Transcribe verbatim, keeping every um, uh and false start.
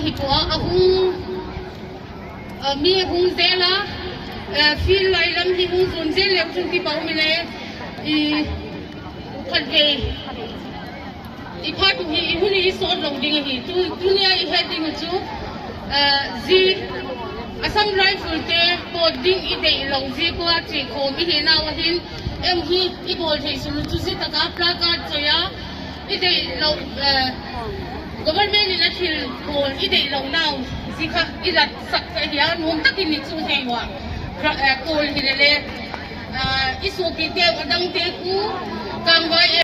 Hi pua ahung, a, mi hung zel a, a, field lai lam hi hung jon zel leu chun ti pau mi le, i, khat ve. I phat u hi, i hun i sot lo ding hi. Tu, tunia i het ding chu, a, ji, Assam Rifle te pot ding i dei lo ji ko a chi ko mi hi nau ahin, em hi i bol thei sulu chu ji taka placard choi a, i dei lo, eh, government in a thil bol i dei lo nau, ji kha i lat sak ka hi a, nom takin i chu thei wa. Ra-, eh, kol hi le le, eh, i sopi te, adang te ku, kangvai